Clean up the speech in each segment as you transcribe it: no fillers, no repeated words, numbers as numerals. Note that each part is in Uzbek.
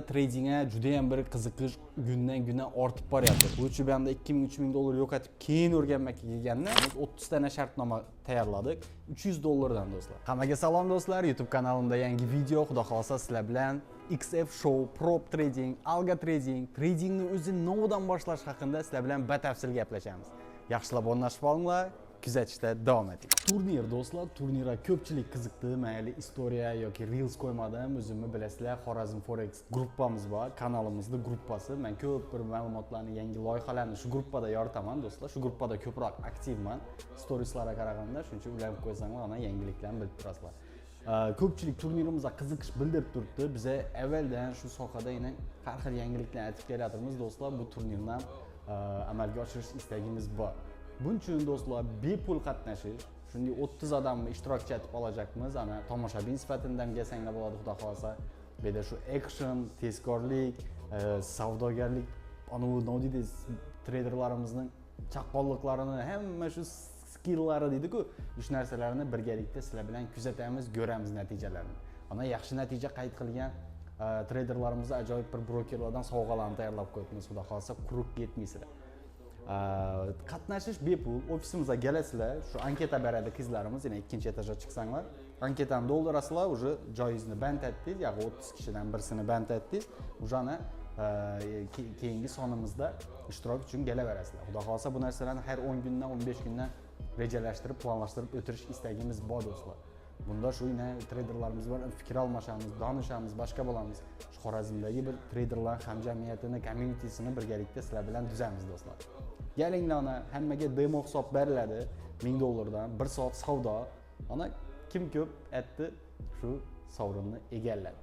Tradingga judayam bir qiziqish kundan kunga ortib boryapti. Лучше bu yoqda 2000-3000 dollar yo'qotib, keyin o'rganmakka kelganda biz 30 tana shartnoma tayyorladik 300 dollardan, do'stlar. Hammaga salom, do'stlar. YouTube kanalimda yangi video. Xudo xohlasa, sizlar bilan XF Show, prop trading, algo trading, tradingni o'zi novidan boshlash haqida sizlar bilan batafsil gaplashamiz. Yaxshilab o'rnashib olinglar, kuzatishda davom eting. Turnir, do'stlar, turnirga ko'pchilik qiziqdi. Men hali история yoki reels qo'ymadim. O'zimni bilasizlar, Xorazm Forex gruppamiz bor, kanalimizni gruppasi. Men ko'p bir ma'lumotlarni, yangi loyihalarni shu gruppada yoritaman, do'stlar. Shu gruppada ko'proq aktivman. Storieslarga qaraganda, shuning uchun ulanib qo'ysanglar, ana yangiliklarni bilib turasizlar. Ko'pchilik turnirimizga qiziqish bildirib turibdi. Biza avvaldan shu sohada yana har xil yangiliklarni aytib kelyapmiz, do'stlar. Bu turnirni ham amalga oshirish istagimiz bor. Buning uchun, do'stlar, bepul qatnashish, shunday 30 odamni ishtirokchi etib olacakmiz. Ana tomoshabin sifatida ham kelsanglar bo'ladi, xudo xohlasa. Bu yerda shu action, tezkorlik, savdogarlik, anavi nima deydi, treyderlarimizning chaqqonliklarini, hamma shu skilllari deydi-ku, shu narsalarni birgalikda sizlar bilan kuzatamiz, ko'ramiz natijalarini. Ana yaxshi natija qayd qilgan treyderlarimizni ajoyib bir brokerlardan sovg'alarni tayyorlab qo'yibmiz, xudo xohlasa, quruq ketmaysizlar. Qatnashish bepul. Ofisimizga kelasizlar, shu anketa beradi qizlarimiz, yana ikkinchi etajga chiqsanglar, anketani to'ldirasizlar, уже joyingizni band etdingiz, ya'ni 30 kishidan birisini band etdingiz, уже ana keyingi sonimizda ishtirok uchun kelaverasizlar. Xudo xohlasa, bu narsalarni har 10 kundan, 15 kundan rejalashtirib, planlashtirib o'tirish istagimiz bor, do'stlar. Bunda shu yine treyderlarimiz bilan fikr almashamiz, donishamiz, boshqa bo'lamiz. Shu Xorazmdagi bir treyderlar hamjamiyatini, communitysini birgalikda sizlar bilan tuzamiz, do'stlar. Kelinglar, ana hammaga demo hisob beriladi 1000 dollardan, bir soat savdo. Ana kim ko'p aytdi, shu sovrinni egalladi.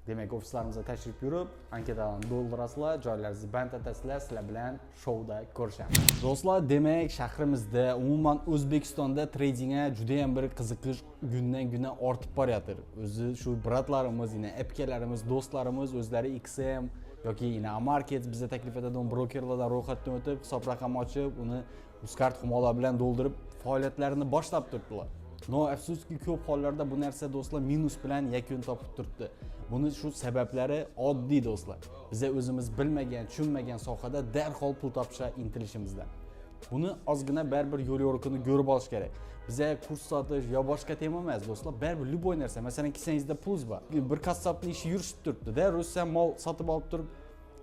Demak, ofislarimizga tashrif buyurib, anketalarni to'ldirasizlar, joylaringizni band etasizlar, sizlar bilan shouda ko'rishamiz. Do'stlar, demak, shahrimizda, umuman O'zbekistonda tradingga judayam bir qiziqish kundan kunga ortib boryapti. O'zi shu брат larimiz, yana akalarimiz, do'stlarimiz o'zlari XM yoki yana Market biza taklif etadigan brokerlardan ro'yxatdan o'tib, hisob raqam ochib, uni Uzcard humolar bilan to'ldirib, faoliyatlarini boshlab turibdilar. Но afsuski, ko'p hollarda bu narsa, do'stlar, minus bilan yakun topib turibdi. Buni shu sabablari oddiy, do'stlar. Biza o'zimiz bilmagan, tushunmagan sohada darhol pul topishga intilishimizdan. Buni ozgina baribir yo'l yo'riqini ko'rib olish kerak. Biza kurs sotish yo boshqa tema emas, do'stlar. Baribir любой narsa, masalan, kissangizda pulingiz bor. Bir qassobning ishi yurishib turibdi, darrov sen mol sotib olib turib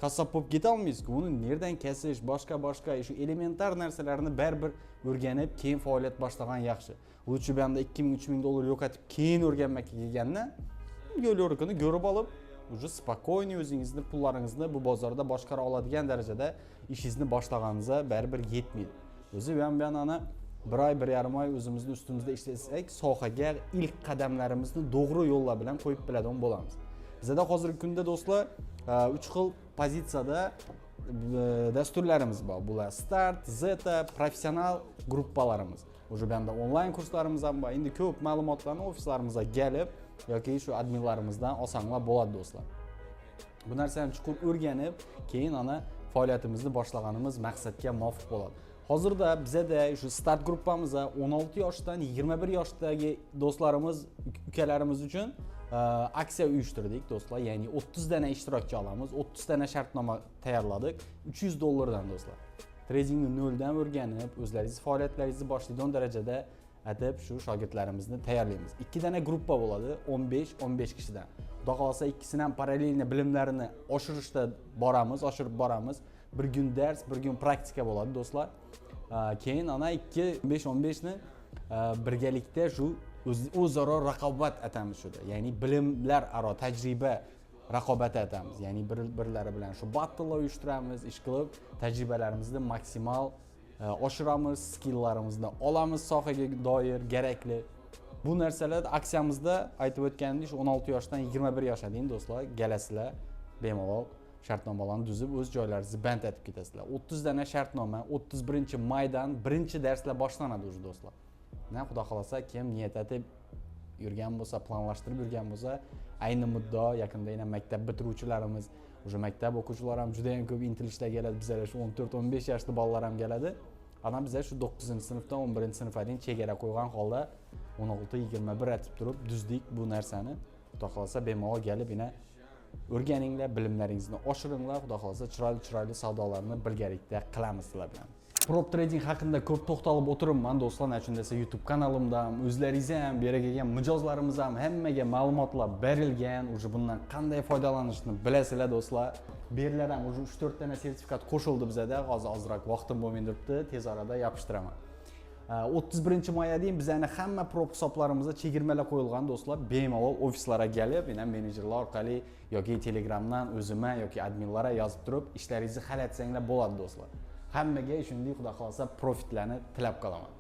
qassob bo'lib keta olmaysiz-ku. Uni nerdan kesish, boshqa boshqa shu elementar narsalarni baribir o'rganib, keyin faoliyat boshlagan yaxshi. Лучше bu yoqda 2000-3000 dollar yo'qotib, keyin o'rganmakka kelganda yo'l yo'riqini ko'rib olib, уже спокойный o'zingizni pullaringizni bu bozorda boshqara oladigan darajada ishingizni boshlaganingizga baribir yetmaydi. O'zi bu ham bu ana bir oy, 1,5 oy o'zimizni ustimizda ishlasak, sohaga ilk qadamlarimizni to'g'ri yo'llar bilan qo'yib biladigan bo'lamiz. Bizada hozirgi kunda, do'stlar, uch xil pozitsiyada dasturlarimiz bor. Bular start, zeta, professional gruppalarimiz. Уже bu yoqda onlayn kurslarimiz ham bor. Endi ko'p ma'lumotlarni ofislarimizga kelib yoki shu adminlarimizdan olsanglar bo'ladi, do'stlar. Bu narsani chuqur o'rganib, keyin ana faoliyatimizni boshlaganimiz maqsadga muvofiq bo'ladi. Hozirda bizada shu start gruppamizda 16 yoshdan 21 yoshdagi do'stlarimiz, ukalarimiz uchun aksiya uyushtirdik, do'stlar. Ya'ni 30 dana ishtirokchi olamiz, 30 dana shartnoma tayyorladik 300 dollardan, do'stlar. Tradingni noldan o'rganib, o'zlaringiz faoliyatlaringizni boshlaydigan darajada atib shu shogirdlarimizni tayyorlaymiz. Ikki dana gruppa bo'ladi, 15 15 kishidan. Xudo xohlasa, ikkisini ham параллельно bilimlarini oshirishda boramiz, oshirib boramiz. Bir kun dars, bir kun praktika bo'ladi, do'stlar. Keyin ana ikki 15 15 ni birgalikda shu o'zaro raqobat atamiz shuda, ya'ni bilimlar aro tajriba raqobati atamiz, ya'ni bir birlari bilan shu battlelar uyushtiramiz, ish qilib tajribalarimizni maksimal oshiramiz, skilllarimizni olamiz sohaga doir kerakli bu narsalar. Aksiyamizda aytib o'tganimdek, shu 16 yoshdan 21 yoshga deyin, do'stlar, kelasizlar, bemalol shartnomalarni tuzib, o'z joylaringizni band etib ketasizlar. 30 dana shartnoma, 31 maydan birinchi darslar boshlanadi уже, do'stlar. Na xudo xohlasa, kim niyat etib yurgan bo'lsa, planlashtirib yurgan bo'lsa, ayni muddao yaqinda yana maktab bitiruvchilarimiz, уже maktab o'quvchilari ham juda yam ko'p intilishlar keladi bizlarga, shu 14 15 yoshli bolalar ham keladi. Ana bizlar shu 9 sinfdan 11 sinfga deyin chegara qo'ygan holda 16 21 etib turib tuzdik bu narsani. Xudo xohlasa, bemalol kelib yana O'rganinglar, bilimlaringizni oshiringlar. Xudo xohlasa, chiroyli chiroyli savdolarni birgalikda qilamiz sizlar bilan. Prop trading haqida ko'p to'xtalib o'tiribman, do'stlar. Nechun desa, YouTube kanalimda ham, o'zlaringiz ham, bu yerga kelgan mijozlarimiz ham, hammaga ma'lumotlar berilgan. Уже bundan qanday foydalanishni bilasizlar, do'stlar. Bu yerlar ham уже 3-4 dona sertifikat qo'shildi bizada. Hozir ozroq vaqtim bo'lmay turibdi, tez orada yopishtiraman. 31-mayga deyin bizani hamma prop hisoblarimizda chegirmalar qo'yilgan, do'stlar. Bemalol ofislarga kelib, yana menejerlar orqali yoki Telegramdan o'zima yoki adminlarga yozib turib, ishlaringizni hal etsanglar bo'ladi, do'stlar. Hammaga shunday, xudo xohlasa, profitlarni tilab qolaman.